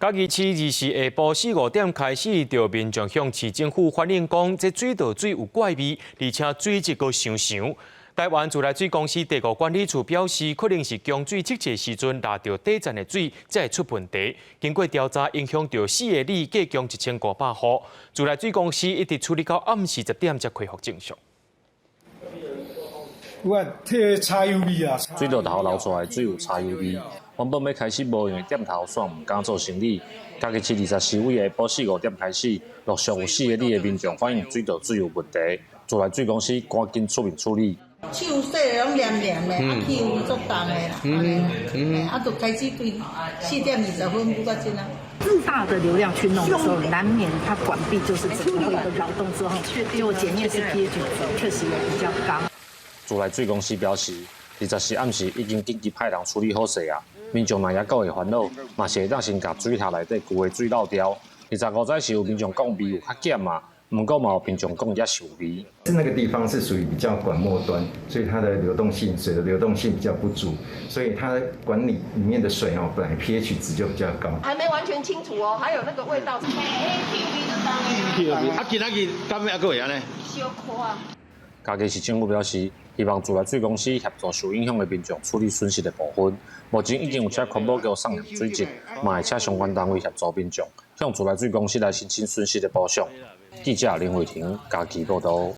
嘉義市24下晡四五點開始，就民眾向市政府反映講，這水道水有怪味，而且水質閣傷傷。台灣自來水公司第五管理處表示，可能是供水測試時陣抐著底層的水，才會出問題。經過調查，影響著四個里計共1500戶。自來水公司一直處理到暗時10點才恢復正常。我提柴油味啊！水道頭流出來水有柴油味，原本欲開始無用的店頭煞毋敢做生理。嘉義市24位下晡四五點開始，陸續有四個里的民眾反映水道水有問題，自來水公司趕緊出面處理。手洗攏黏黏的，啊氣味足重的啦，按呢，啊，就開始對4點20分拄到這啊。這麼大的流量去弄的時候，難免它管壁就是整個會有一個擾動之後，結果檢驗是 pH 值確實也比較高。自來水公司表示，24暗時已經緊急派人處理好勢啊，民眾若猶閣會煩惱，嘛是會當先共水喉內底舊的水漏掉。25早時有民眾講味有較減嘛，毋過嘛有民眾講猶是有味。是那個地方是屬於比較管末端，所以它的流動性，水的流動性比較不足，所以它管理裡面的水哦，本來 pH 值就比較高。還沒完全清除哦，還有那個味道。啊，今仔日敢猶閣會按呢？小可啊。嘉義市政府表示，希望自來水公司協助受影響的民眾處理損失的部分。目前已經有請環保局送驗水質，嘛會請相關單位協助民眾向自來水公司來申請損失的補償。記者林慧婷嘉義報道。